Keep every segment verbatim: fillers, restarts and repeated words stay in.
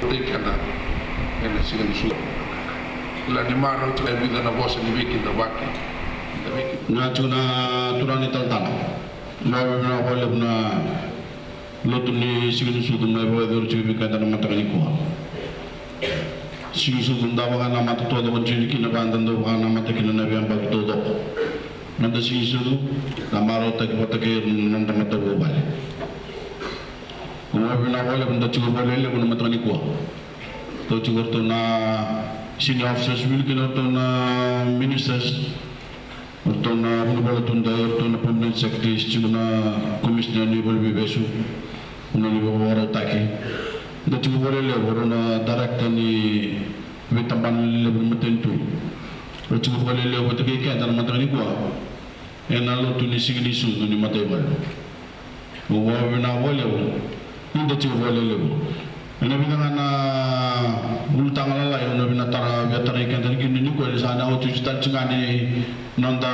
Tei keda ena siga ni sucu. Kila ni marau tiko e vica na vosa ni veikidavaki. Da veiki- Na tiko na turaga ni talatala. Vakavinavinaka vakalevu na lotu ni siga ni sucu mai vakayacori tiko vei keda na mataka nikua. Siga ni sucu da vakanamata taucoko tiko kina, vaka da dau vakanamata kina na veiyabaki taucoko. Noda siga ni sucu, da marautaki vata kei ira na noda matavuvale. Au vakavinavinaka vakalevu, da tiko vakalevu na mataka nikua. Ratou tiko ratou na senior officers, wili kina ratou na ministers, ratou na vunivola tudai, ratou na permanent secretaries, tiko na commissioner ni valeniveivesu, na lewe ni vakarautaki. Da tiko vakalevu, rau na director ni veitabana lelevu ni matanitu. Rau tiko vakalevu vata kei keda na mataka nikua ena lotu ni siga ni sucu ni mataivalu. Au vakavinavinaka vakalevu ni da tiko vakalevu. Ena vica ga na ulutaga lalai au na via tara, via tarai keda kina nikua, ni sa na oti tale tiko ga ni noda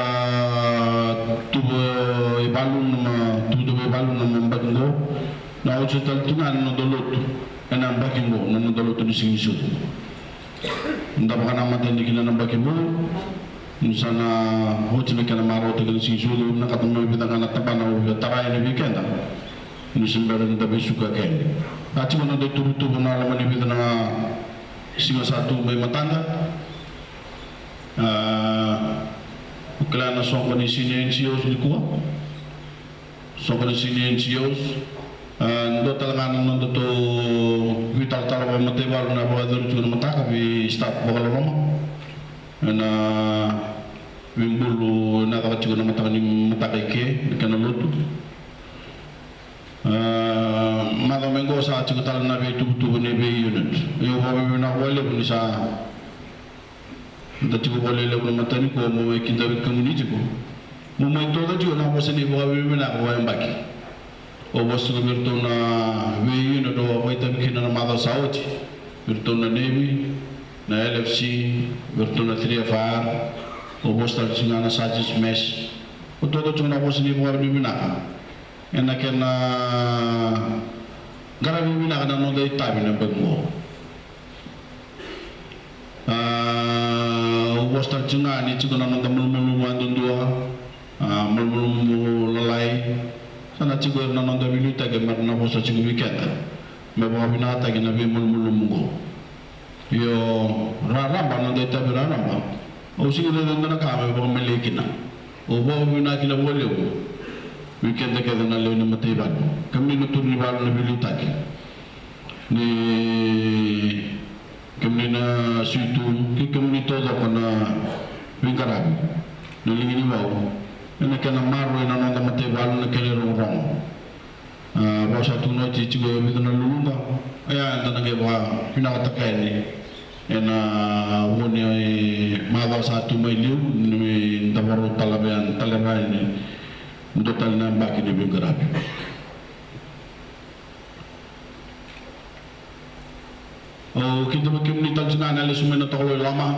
tuva ivalu na ma-, tuvatuva ivalu na yabaki qo. Na oti tale tiko ga ni noda lotu ena yabaki qo, na noda lotu ni siga ni sucu. Da vakanamata yani kina na yabaki vou, ni sa na oti na kena marautaki na siga ni sucu. Au vinakata me vica ga na tabana au via tara yani vei keda, ni se bera ni da veisuka kina. A tiko na noda ituvatuva na loma ni vica na siga sa tu mai matada. A, au kila na soqo ni senior N G Os nikua. Soqo ni senior N G Os. A, dua tale ga na nodatou veitalatala vakamataivalu na vakayacori tiko na mataka vei staff vakaloloma. Ena veibulu ena caka tiko na mataka ni mataka i ke, na kena lotu. A, macawa mai qo sa tiko tale na veituvatuva ni vei unit. Io, vakavinavinaka vakalevu ni sa da tiko vakalevu na mataka nikua, mo mai kidavi kemuni tiko. Mo mai toca tiko na vosa ni vakavinavinaka vakayabaki. Au vosa tiko vei iratou na vei unit au a vakaitavi kina na macawa sa oti. Vei iratou na Navy, na L F C, vei iratou na three F R. Au vosa tale tiko ga na Sergeant's Mess. Au toca tiko na vosa ni vakavinavinaka ena kena qaravi vinaka na noda itavi na yabaki qo. A, au vosa tale tiko ga ni tiko na noda malumalumu yadudua, a, malumalumu lalai. Sa na tiko ira na noda veiliutaki me ra na vosa tiko vei keda me vakavinakataki na veimalumalumu qo. Io, raraba, noda itavi raraba. Au sega ni raica e dua na ka me vakamalei kina. Au vakavinavinaka kina vakalevu vei keda kece na lewe ni mataivalu, kemuni na turaga ni valu na veiliutaki, ni kemuni na suitu, kei kemuni taucoko na veiqaravi na liga ni vau, ena kena maroroi na noda mataivalu, na kena irogorogo. A, vaka sa tukuna oti, tiko e vica na luluqa. Oya eda na qai vakavinakataka yani ena vo ni macawa sa tu mai liu, ni da vakarau tale yani, taleva yani e dua tale na yabaki ni veiqaravi. Au kidavaki kemuni tale tiko ga na lesu mai na Tokalau i Loma.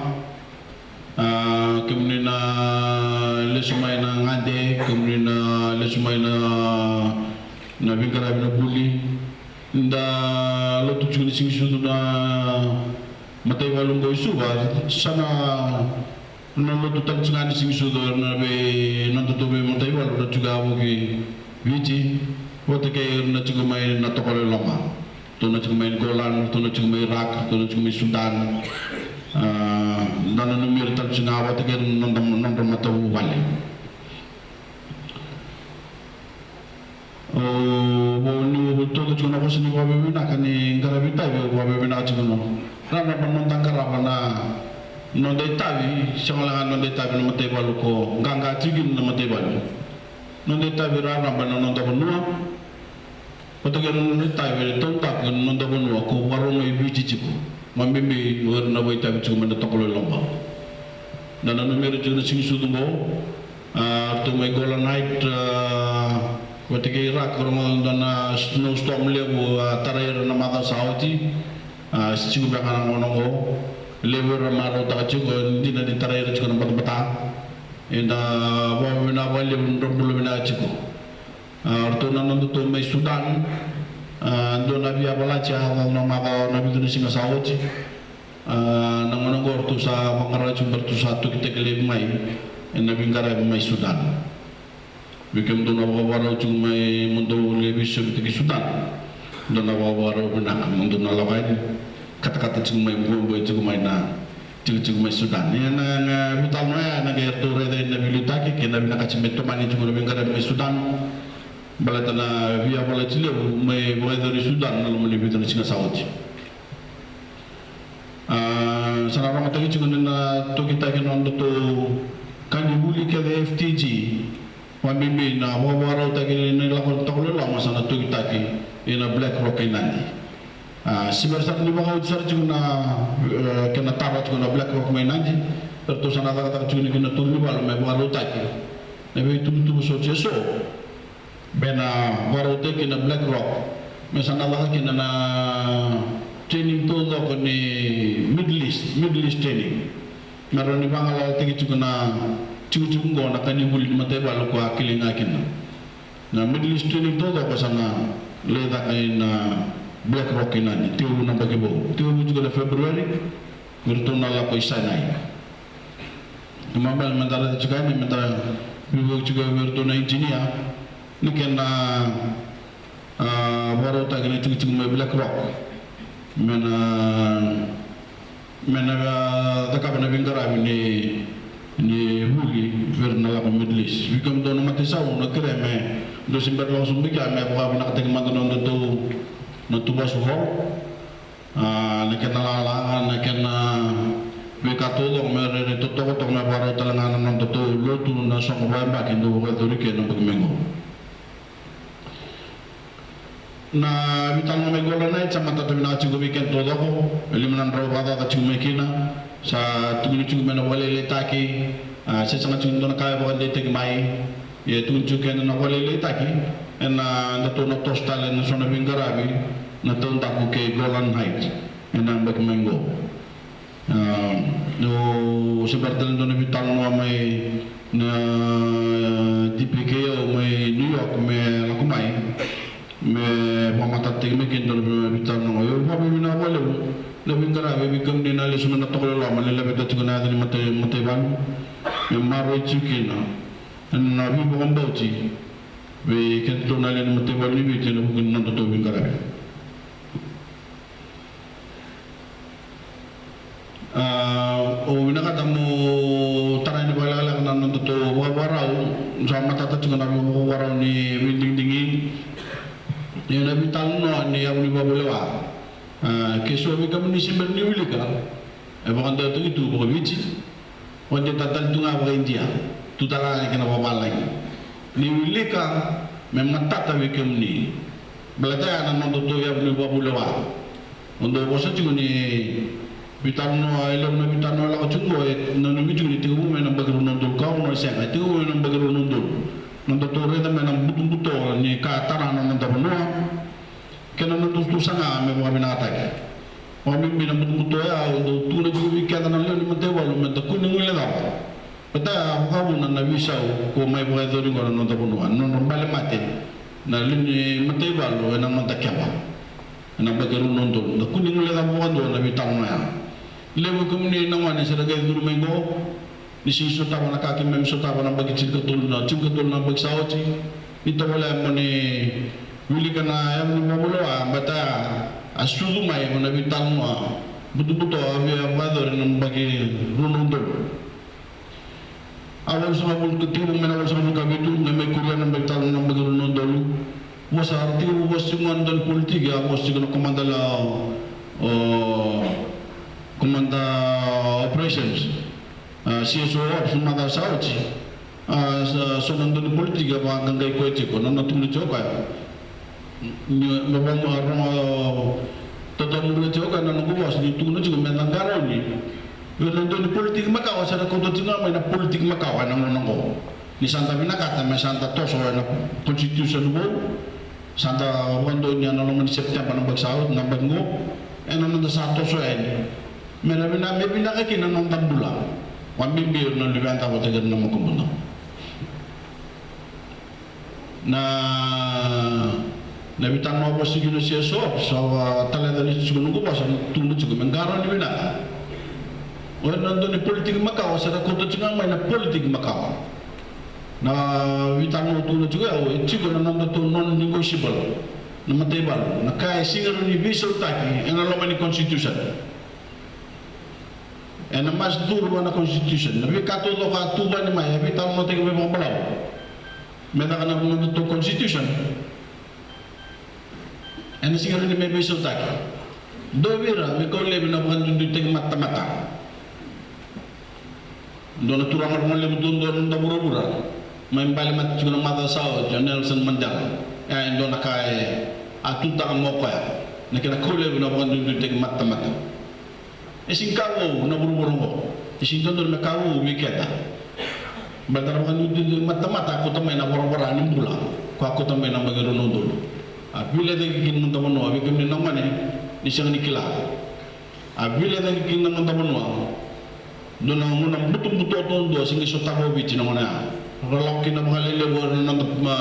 A, kemuni na lesu mai na gade, kemuni na lesu mai na, na veiqaravi na vuli. Da lotu tiko ni siga ni sucu na mataivalu qo i Suva, sa na Na lotu tale tiko ga ni siga ni sucu, na vei, nodatou veimataivalu ra tiko a vuki Viti, vata kei ira na tiko mai na Tokalau i Loma. Ratou na tiko mai Golan, ratou na tiko mai Iraq, ratou na tiko mai Sudan. A, da nanumi ira tale tiko ga vata kei na noda, nodra matavuvale. O, o, niu toca tiko na vosa ni vakavinavinaka ni qaravi itavi, au vakavinavinaka tiko. Raraba na noda qarava na noda itavi, sega wale ga na noda itavi na mataivalu ko qaqa tiko kina na mataivalu. Noda itavi raraba na noda vanua. Vata kei na noda itavi e taudaku ena noda vanua ko vakarau mai Viti tiko. Mai bibi o ira na vakaitavi tiko mai na Tokalau i Loma. Da nanumi ira tiko na siga ni sucu qo. A, ratou mai Golan Heights, a, vata kei Iraq, ko rogoca e dua na snowstorm levu a tarai ira na macawa sa oti. A, se tiko beka ga na gauna qo. Levu era marautaka tiko, dina ni tarai ira tiko na batabata. Eda vakavinavinaka vakalevu ni ra bula vinaka tiko. A, ratou na nodatou mai Sudan. A, dua na via valati a yaco na macawa na vica na siga sa oti. A, na gauna oqo ratou sa vaqara tiko me ratou sa tokitaki laivi mai ena veiqaravi mai Sudan. Vei kemudou na vakavakarau tiko mai, mo dou lai veisosovitaki Sudan, dua na vakavakarau vinaka mo dou na lako yani, katakata tiko mai, buebue tiko mai na tikotiko mai Sudan. Ia na, na veitalanoa ya na qai ratou raica na veiliutaki kei na vinakati me tomani tiko na veiqaravi mai Sudan. Baleta na via valati levu mai vakayacori Sudan na loma ni vica na siga sa oti. A, sa na rogataki tiko ni na tokitaki na nodatou ka ni vuli kece F T G, vakabibi na vakavakarautaki ni lako ni tokalau e loma sa na tokitaki ena Black Rock e Nadi. A, se bera sara ni vakaoti sara tiko na, e, kena tara tiko na Black Rock mai Nadi, eratou sa na cakacaka tiko ni kena turu ni valu me vakarautaki na veituvatuva soti eso. Bena vakarautaki na Black Rock me sa na caka kina na training taucoko ni Middle East, Middle East training. Me rawa ni vagalalataki tiko na tikotiko oqo na ka ni vuli ni mataivalu ko a kilai ga kina. Na Middle East training taucoko sa na lai caka ina Black Rock i Nadi, tekivu na yabaki vou, tekivu tiko na February. Vei iratou na lako i Sinai. Kena ibalebale meda raica tiko yani, meda veivuke tiko vei iratou na engineer ni kena, a, vakarautaki na itikotiko mai Black Rock me na, me na, a, cakava na veiqaravi ni, ni vuli vei ira na lako Middle East. Vei kemudou na mataisau, na kerea me dou se bera lako sobu i kea me vakavinakataki mada na nodatou, na Tuvasu Hall. A, na kena lalaga, na kena veika taucoko me rairai totoka toka me vakarau tale ga na nodatou lotu, na soqo vakayabaki dau vakayacori kei na yabaki mai qo. Na veitalanoa mai Golan Heights sa matata vinaka tiko vei keda taucoko, e lima na drau vakacaca tiko mai kina, sa tukuni tiko me na vakalailaitaki, a, se sega tiko ni dua na ka e vakadeitaki mai. Ia e tukuni tiko kina na vakalailaitaki ena nodatou na toso tale ena so na veiqaravi na taudaku kei Golan Heights ena yabaki mai qo. A, au se bera tale dua na veitalanoa mai na D P K O mai New York me lako mai me vakamatatataki mai kina dua na veitalanoa. Au vakavinavinaka vakalevu na veiqaravi vei kemuni na lesu mai na tokalau e loma, lai laveta tiko na yaca ni matai, mataivalu, me maroroi tiko kina ena veivakabauti vei kedatou na lewe ni mataivalu ni Viti ena vuku ni nodatou veiqaravi. A, au vinakata meu tara yani vakalekaleka na nodatou vakavakarau, sa matata tiko na vakavakarau ni veidigidigi. Ia na veitalanoa ni yavu ni vakavulewa. A, ke so vei kemuni se bera ni wilika, e vakadewataki tu vakaViti, vakadeitaki tale tu ga vakaIdia, tu tale ga na kena vakavalagi. Ni wilika me matata vei kemuni. Baleta ya na nodatou yavu ni vakavulewa. Au dau vosa tiko ni veitalanoa, e levu na veitalanoa e lako tiko qo, e nanumi tiko ni tekivu mai na yabaki rua na udolu ka ono, e sega, e tekivu mai na yabaki rua na udolu. Nodatou raica mai na butobuto ni ka tara na noda vanua kei na nodatou saga me vakavinakataki. Vakabibi na butobuto ya, au dau tukuna tiko vei keda na lewe ni mataivalu meda kua ni guilecava. Baleta ya vakavuna na veisau ko mai vakayacori qo na noda vanua, na nodra bale mate na lewe ni mataivalu ena noda keba ena yabaki rua na udolu. Da kua ni guilecava vakadua na veitalanoa ya. Levu kemuni na gone se ra qai curu mai qo, ni sega ni sotava na ka keimami sotava na yabaki tinikatolu, na tinikatolu na yabaki sa oti. Ni tovolea mo ni wilika na yavu ni vakavulewa, baleta ya a sucu mai mai na veitalanoa butobuto a via vakayacori na yabaki rua na udolu. A walusagavulu, tekivu mai na walusagavulu ka vitu, na mai kuria na yabaki tolu, na yabaki rua na udolu. Vosa, tekivu vosa tiko na dua na politiki, a vosa tiko na komada la, o, komada operations. A, C S O ops, macawa sa oti. A, sa, so na dua na politiki a vakaqaqai koya tiko, na nona tukuna tiko o koya. Ni, me vaka, a, rogo, tautamudrau tiko o koya na noqu vosa, ni tukuna tiko me da qarauni vei ira na dau ni politiki makawa, sa ra kauta tiko ga mai na politiki makawa ena gauna oqo. Ni sa da vinakata me sa da toso ena constitution vou, sa da vakadonuya ena loma ni September na yabaki sa oti, na yabaki oqo, ena noda sa toso yani. Me ra vina, me vinaka kina na noda bula. Vakabibi ira na luveda vata kei ira na makubuda. Na, Na veitalanoa vosa tiko na C S O ops, sa vakataleca lesu tiko noqu vosa, tukuna tiko me qarauni vinaka. O ira na dau ni politiki makawa sa ra kauta tiko ga mai na politiki makawa. Na veitalanoa tukuna tiko ya, e tiko na nodatou non-negotiable na mataivalu, na ka e sega ni veisautaki ena loma ni constitution. Ena must curu vua na constitution. Na veika taucoko a tuvani mai, a veitalanoataki mai vakabalavu me caka na nodatou constitution. Ena sega ni me veisautaki. Dua vei ira me kau laivi na vakaduiduitaki matamata. Dua na turaga rogo levu duadua na noda vuravura, mai bale mada tiko na macawa sa oti, o Nelson Mandela. E dua na ka e a tutaka mai o koya, na kena kau laivi na vakaduiduitaki matamata. E sega ni ka vou na vuravura oqo. E sega ni dodonu me ka vou vei keda. Baleta na vakaduiduitaki matamata a kauta mai na voravora ni bula, ko a kauta mai na yabaki rua na udolu. A vilecaki kina na noda vanua, vei kemuni na gone ni sega ni kila. A vilecaki kina na noda vanua. Dua na gauna butobuto duadua sega ni sotava o Viti na gauna ya. Ra lako kina vakalelevu o ira na noda, ma,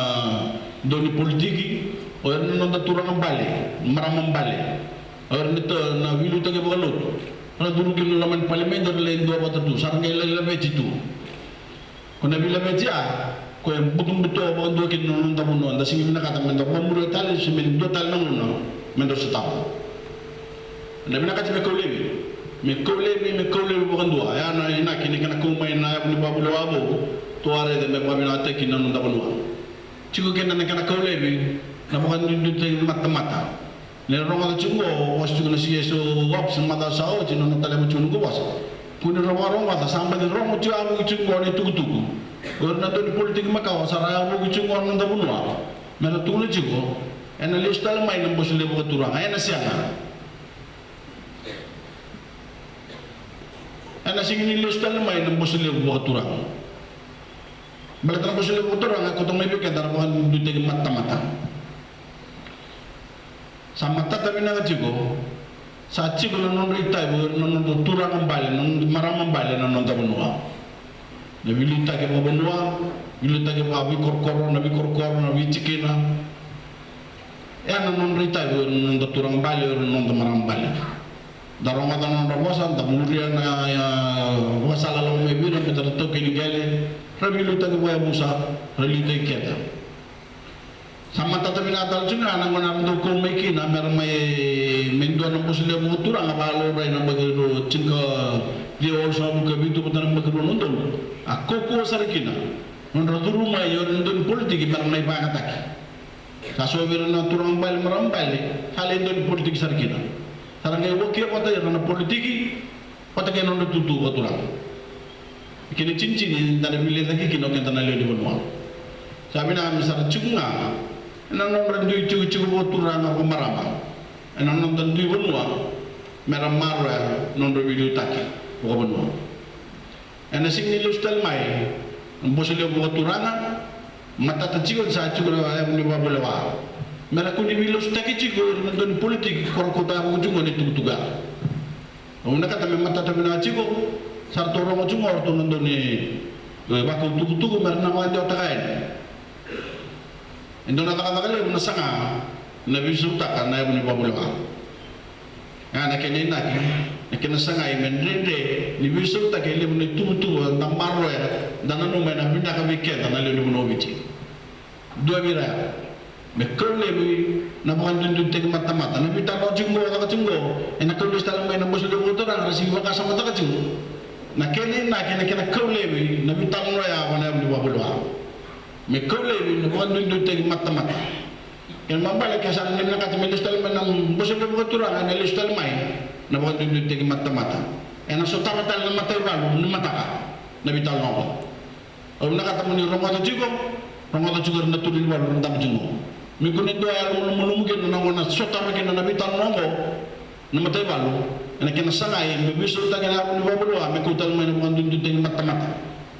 dau ni politiki, o ira na noda turaga bale, marama bale. O ira na, na veiliutaki vakalotu. Ra curu kina na loma ni palimedi, ra lai dua vata tu, sa ra qai lai laveti tu. Ko na veilaveti ya, ko e butobuto vakadua kina na noda vanua, da sega ni vinakata me da vakamuria tale se me dua tale na gauna me da sotava. Da vinakati me kau laivi, me kau laivi, me kau laivi vakadua. Ya na inaki ni kena kau mai na yavu ni vakavulewa vou, tou a raica me vakavinakataki na noda vanua. Tiko kina na kena kau laivi na vakaduiduitaki matamata. Ni rogoca tiko qo, vosa tiko na C S O ops na macawa sa oti, na nona taleva tiko na noqu vosa. Kua ni ra vakarogoca, sa baci rogo tiko, yavuki tiko qo na itukutuku. O ira na dau ni politiki makawa sa ra yavuki tiko qo na noda vanua. Me ra tukuna tiko, ena lesu tale mai na Bose Levu Vakaturaga, ena sega. Ena sega ni lesu tale mai na Bose Levu Vakaturaga. Baleta na Bose Levu Vakaturaga e kauta mai vei keda na vakaduiduitaki matamata. Sa matata vinaka tiko, sa tiko na nodra itavi, na nodra turaga bale, na nodra marama bale na noda vanua. Na veiliutaki vakavanua, veiliutaki vakaveikorokoro, na veikorokoro, na veitikina. E na nodra itavi, na noda turaga bale, na noda marama bale. Da rogoca na nodra vosa, da muria na, a, vakasala lako mai vei ira, me da taukeni qele, ra veiliutaki vakayavusa, ra liutaki keda. Sa matata vinaka tale tiko ga na gauna era dau kau mai kina me ra mai, me dua na Bose Levu Vakaturaga vakalaurai na yabaki rua tinikaciwa walusagavulu ka vitu vata na yabaki rua na udolu. A kaukauwa sara kina nodra curu mai o ira na dau ni politiki me ra mai vakayagataki. Sa so vei ira na turaga bale, marama bale, sa lai dau ni politiki sara kina. Sa ra qai wakia vata ira na politiki vata kei na nodra itutu vakaturaga. Kena itinitini eda na vilecaki kina o keda na lewe ni vanua. Sa vinaka me sa ra tiko ga ena nodra dui tikotiko vakaturaga, vakamarama, ena noda dui vanua, me ra maroroya na nodra veiliutaki vakavanua. Ena sega ni lesu tale mai na Bose Levu Vakaturaga, matata tiko ni sa tiko na yavu ni vakavulewa. Me ra kua ni veilasutaki tiko ira na dau ni politiki ko ra kauta yavuki tiko na itukutuku ya. Au vinakata me matata vinaka tiko, sa ratou rogo tiko o ratou na dau ni, e, vakau tukutuku me ra na vakadewataka yani. E dua na cakacaka levu na saga na veisautaka na yavu ni vakavulewa. A, na kena inaki, na kena sagai me dredre ni veisautaki e levu na itukutuku da maroroya, da nanuma ena vinaka vei keda na lewe ni vanua o Viti. Dua vei ira ya. Me kau laivi na vakaduiduitaki matamata. Na veitalanoa tiko qo, caka tiko qo, ena kau lesu tale mai na Bose Levu Vakaturaga, ra sega ni vakasamataka tiko na kena inaki, na kena kau laivi na veitalanoa ya vua na yavu ni vakavulewa. Me kau laivi na vakaduiduitaki matamata. Kena ibalebale ke sa na vinakata me lesu tale mai na Bose Levu Vakaturaga, ena lesu tale mai na vakaduiduitaki matamata. Ena sotava tale na mataivalu ni mataka na veitalanoa qo. Au vinakata mo ni rogoca tiko, rogoca tiko ira na turaga ni valu era dabe tiko qo. Me kua ni dua e yalomalumalumu kina na gauna sotava kina na veitalanoa qo na mataivalu, ena kena sagai me veisautaki na yavu ni vakavulewa, me kau tale mai na vakaduiduitaki matamata.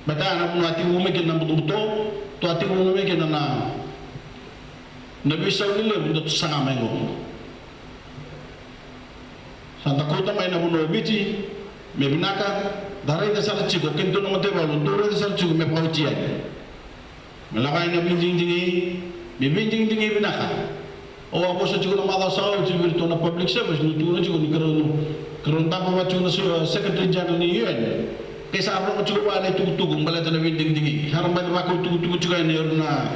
Baleta ya na vanua a tekivu mai kina na butobuto, tu a tekivu mai kina na, na veisau lelevu da tu saga mai qo. Sa da kauta mai na vanua o Viti me vinaka, da raica sara tiko, keitou na mataivalu, dou raica sara tiko me vakaoti yani. Me lako yani na veidigidigi, me veidigidigi vinaka. Au a vosa tiko na macawa sa oti vei iratou na public service, niu tukuna tiko ni keirau, keirau daba vata tiko na se-, Secretary General ni U N. Ke sa rogo tiko vua na itukutuku baleta na veidigidigi. Sa ra baci vakau tukutuku tiko yani o ira na,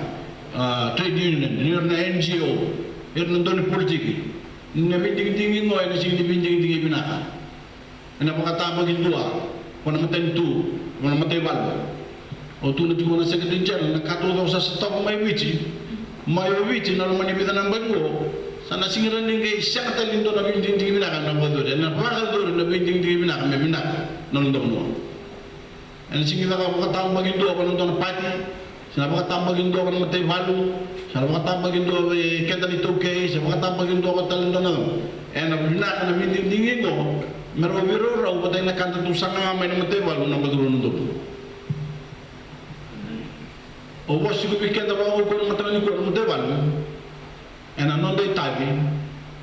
a, trade union, o ira na N G O, o ira na dau ni politiki. Na veidigidigi qo ena sega ni veidigidigi vinaka. Ena vakatabakidua vua na matanitu, vua na mataivalu. Au tukuna tiko na Secretary General, na ka taucoko sa sotava mai Viti, mai o Viti, na loma ni vica na yabaki qo, sa na sega ni qai sega tale ni dua na veidigidigi vinaka ena vakayacori. Ena vakayacori na veidigidigi vinaka me vinaka na noda vanua. Ena sega ni caka vakatabakidua vua na dua na pati, se na vakatabakidua vua na mataivalu, se na vakatabakidua vei keda na iTaukei, se vakatabakidua vua tale na dua na cava. Ena vinaka na veidigidigi qo me rau veiraurau vata kei na ka datou saga mai na mataivalu na yabaki rua na udolu. Au vosa tiko vei keda vakaukauwa ena mataka nikua na mataivalu. Ena noda itavi,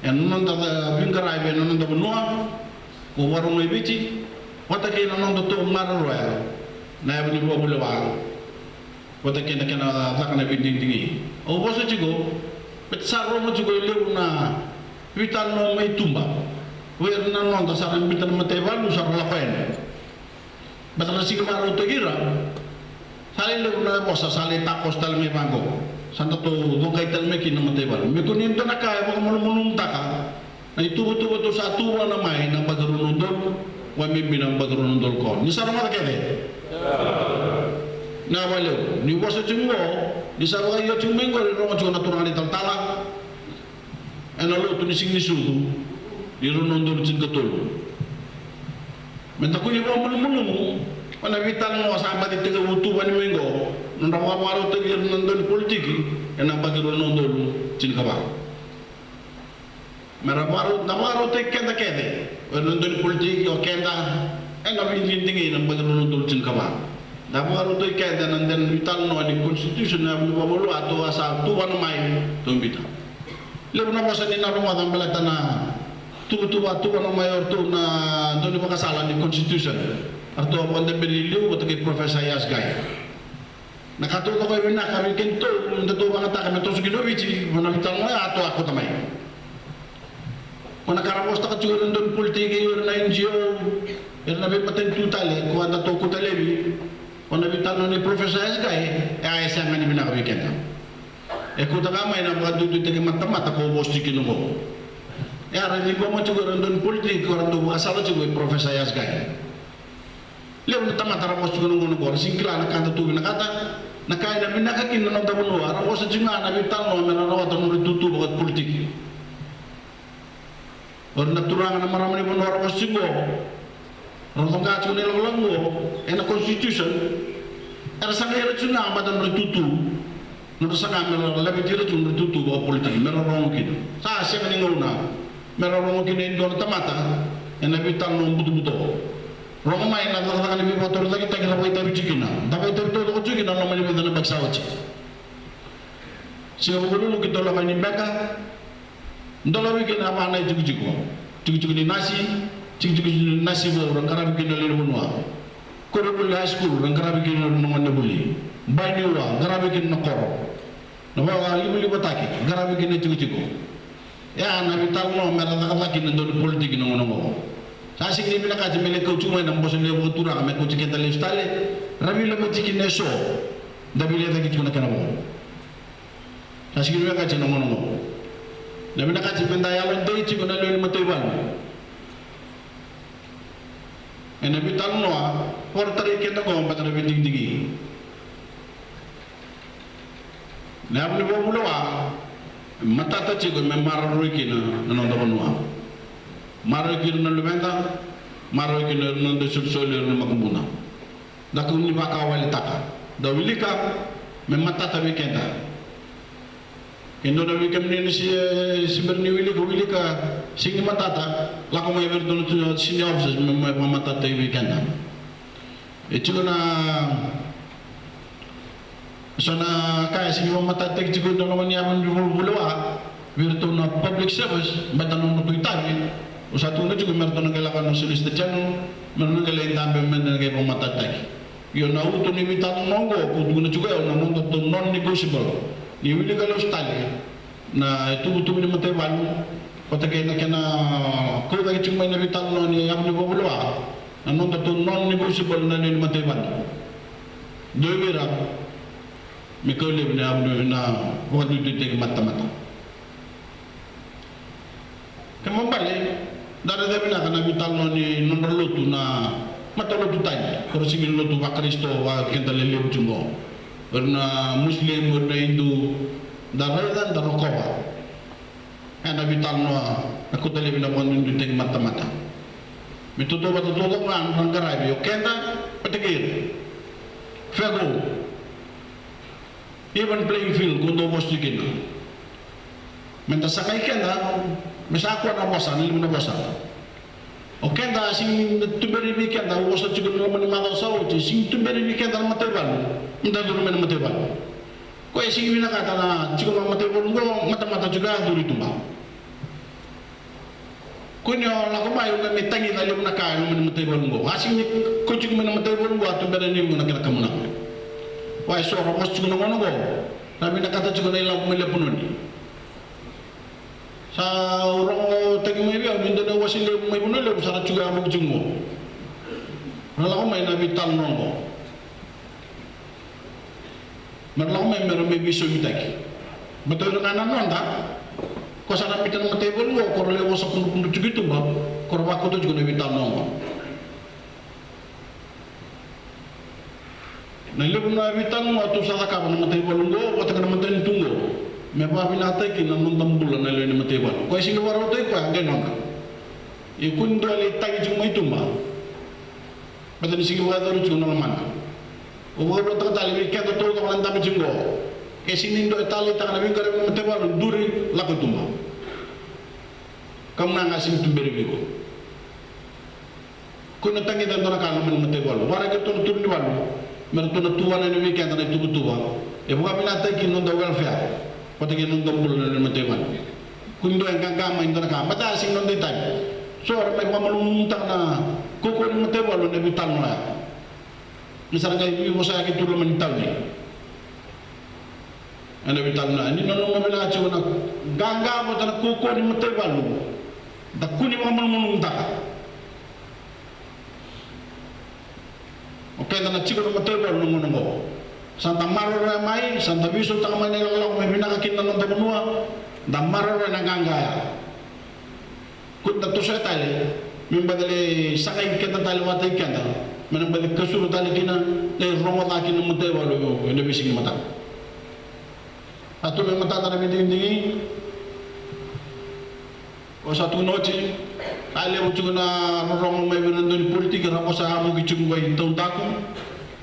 ena noda, e, veiqaravi ena noda vanua, ko vakarau mai Viti, vata kei na nodatou maroroya na yavu ni vakavulewa vata kei na kena caka na veidigidigi. Au vosa tiko, baleta sa rogo tiko e levu na veitalanoa mai tuba vei ira na noda sa ra biuta na mataivalu, sa ra lako yani. Baleta na sega ni vakarautaki ira. Sa lai levu na vosa sa lai takoso tale mai vaqo. Sa datou coqai tale mai kina na mataivalu. Me kua ni dua na ka e vakamalumalumutaka na ituvatuva tou sa tuvana mai na yabaki rua na udolu, vakabibi na yabaki rua na udolu ka ono. Ni sa rogoca kece? Na vakalevu ni vosa tiko qo, ni sa vakaio tiko mai qori, rogo tiko na turaga na italatala ena lotu ni Siganisucu ni rua na udolu tinikatolu. Meda kua ni vakamalumalumu vua na veitalanoa sa baci tekivu tuvani mai qo, nodra vakavakarautaki ira na dau ni politiki ena yabaki rua na udolu tinikava. Mera vakarau, da vakarautaki keda kece, o ira na dau ni politiki, o keda, ena veidigidigi ena yabaki rua na udolu tinikava. Da vakarautaki keda ena dela ni veitalanoa ni constitution, na yavu ni vakavulewa tou a sa tuvana mai, tou biuta. Levu na vosa ni na rogoca baleta na tuvatuva tuvana mai o ratou na dau ni vakasala ni constitution. Eratou a vakadaberi liu vata kei Professor Yasgai. Na ka taucoko e vinaka vei kedatou, datou vakayagataka me toso kina o Viti, vua na veitalanoa ya tou a kauta mai. Ko na ka ra vosataka tiko o ira na dau ni politiki, o ira na N G O, o ira na veimatanitu tale, ko a datou kauta laivi, vua na veitalanoa nei Professor Yasgai, e a e sega ni vinaka vei keda. E kauta ga mai na vakaduiduitaki matamata ko vosa tiko kina qo. E a ra ciqoma tiko o ira na dau ni politiki, ko ra dau vakasala tiko vei Professor Yasgai. Levu na tamata ra vosa tiko na gauna qo, ra sega ni kila na ka datou vinakata, na ka ena vinaka kina na noda vanua, ra vosa tiko ga na veitalanoa mera rawata na nodra itutu vakapolitiki. O ira na turaga na marama ni vanua ra vosa tiko qo, ra coqa tiko na ilakolako qo, ena constitution, era sagai ira tiko ga vata na nodra itutu. Nodra saga mera laveti ira tu nodra itutu vakapolitiki, mera rogo kina. Sa sega ni gauna mera rogo kina e dua na tamata ena veitalanoa butobuto. Rogo mai na cakacaka ni veivakatorocaketaki ra vakaitavi tiko kina. Da vakaitavi taucoko tiko kina ena loma ni vica na yabaki sa oti. Siga Vukelulu keitou lako yani i Beqa. Dolavi kina va na itikotiko. Tikotiko ni nasi, tikotiko ni nasi vou ra qaravi kina na lewe ni vanua. Koronivuli High School ra qaravi kina na gonevuli. Bai Niua qaravi kina na koro. Na vakalivalivataki qaravi kina na itikotiko. Ia na veitalanoa mera cakacaka kina na dau ni politiki na gauna qo. Sa sega ni vinakati me lai kauti mai na bose levu vakaturaga me kauti keda lesu tale. Ra veilaveti kina eso. Da veilecayaki tiko na kena vo. Sa sega ni vinakati na gauna qo. Na vinakati meda yalodei tiko na lewe ni mataivalu ena veitalanoa, vakarogoci keda qo baleta na veidigidigi. Na yavu ni vakavulewa e matata tiko me maroroi kina na noda vanua. Maroroi kina na luveda, maroroi kina na noda isolisoli, na makubuda. Da kua ni vakawalitaka. Da wilika me matata vei keda. Ke dua na vei kemuni na se, se bera ni wilika, wilika, sega ni matata, lako mai vei iratou na senior officers me, me, me matata vei keda. E tiko na so na ka e sega ni vakamatataki tiko ena loma ni yavu ni vakavulewa vei iratou na public service, baleta na nodratou itavi. Au sa tukuna tiko me ratou na qai lako na Solicitor General, me ratou na qai lai dabe me na qai vakamatataki. Io, na uto ni veitalanoa oqo, ko tukuna tiko o yau na nodatou non-negotiable. Ni wilika lesu tale, Na ituvatuva ni mataivalu, vata kei na kena kaucake tiko mai na veitalanoa ni yavu ni vakavulewa, na noda tou non-negotiable na lewe ni mataivalu. Dua vei ira me kau laivi na yavu ni, na vakaduiduitaki matamata. Kena ibalebale, da raica vinaka na veitalanoa ni nodra lotu na matalotu tani, ko ra sega ni lotu vaKarisito vaka keda lelevu tiko qo. O ira na Muslim, o ira na Hindu, da raica, da rokova. Ena veitalanoa na kauta laivi na vakaduiduitaki matamata. Me tautauvata taucoko ga na nodra qaravi o keda vata kei ira. Fair go. Even playing field, ko dou vosa tiko kina. Meda sagai keda me sa kua na vosa, na levu na vosa. O keda, sega ni tuberi vei keda, au vosa tiko na loma ni macawa sa oti, sega ni tuberi vei keda na mataivalu meda curu mai na mataivalu. Koya e sega ni vinakata na tiko na mataivalu qo, matamata tiko ya curu i tuba. Kua ni o lako mai, o na mai tagica levu na ka e loma ni mataivalu qo. A sega ni kau tiko mai na mataivalu qo, a tubera ni qo na kena kamunaga. Koya e so ra vosa tiko na gauna qo, ra vinakata tiko na ilavo mai Lepanoni. Sa rogotaki mai vei au ni dua na iwase levu mai Vanua Levu sa ra tiko yavoki tiko qo. Ra lako mai na veitalanoa qo. Me ra lako mai me ra mai veisaumitaki. Baleta o ira ga na noda, ko sa na mita na mataivalu qo, ko ra lai vosa kudrukudru tiko i tuba, ko ra vakauta tiko na veitalanoa qo. Na levu na veitalanoa tou sa cakava na mataivalu qo vata kei na matanitu qo me vakavinakataki na noda bula na lewe ni mataivalu. Koya e sega ni vakarautaki koya, qai noda. Ia kua ni dua lai tagi tiko mai tuba. Baleta ni sega ni vakayacori tiko na lomana. Au vakavulica tale vei keda taucoko na dabe tiko qo. Ke sega ni dua e taleitaka na veiqaravi ni mataivalu, duri, lako i tuba. Kamunaga, sega ni tuberi vei iko. Kua ni tagica e dua na ka e loma ni mataivalu. Waraki iratou na turaganivalu me ratou na tuvana yani vei keda na ituvatuva e vakavinakataki na noda welfare vata kei na noda bula na lewe ni mataivalu. Kua ni dua e qaqa mai e dua na ka, baleta e sega ni noda itavi. So era mai vakamalumalumutaka na kaukauwa ni mataivalu ena veitalanoa ya. Ni sa ra qai veivosaki tu loma ni tauni. Ena veitalanoa ya, ni nanuma vinaka tiko na qaqa vata na kaukauwa ni mataivalu. Da kua ni vakamalumalumutaka. O keda na tiko na mataivalu na gauna oqo. Sa da maroroya mai, sa da veisautaka mai na ilakolako me vinaka kina na noda vanua, da maroroya na qaqa ya. Kua ni da tosoya tale me baci lai sagai keda tale vata kei keda, me na baci kasura tale kina, lai rogo ca kina na mataivalu ena veisiga ni mataka. A tu me matata na veidigidigi. Au sa tukuna oti, sa levu tiko na rorogo mai vei ira na dau ni politiki, ra vosa yavoki tiko qo i taudaku.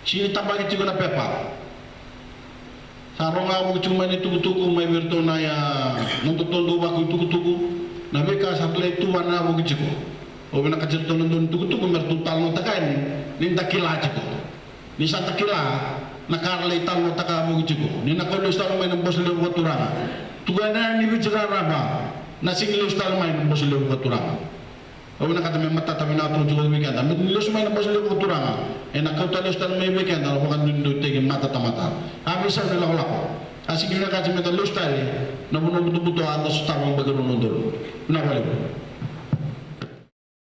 Sega ni tabaki tiko na pepa. Sa rogo yavoki tiko mai na itukutuku, mai vei iratou na, ia, nodatou dau vakau itukutuku. Na veika sa lai tuvana yavoki tiko. Au vinakati iratou na dau ni tukutuku me ratou talanoataka yani, ni da kila tiko. Ni sa da kila na ka ra lai talanoataka yavoki tiko. Ni na kau lesu tale mai na Bose Levu Vakaturaga. Tukuna yani vei ira na rarama na sega ni lesu tale mai na Bose Levu Vakaturaga. Au vinakata me matata vinaka tu tiko vei keda. Me ni lesu mai na Bose Levu Vakaturaga, ena kauta lesu tale mai vei keda na vakaduiduitaki matatamata. A veisau na ilakolako. A sega ni vinakati me da lesu tale na vanua butobuto a da sotava yabaki rua na udolu. Vinaka vakalevu.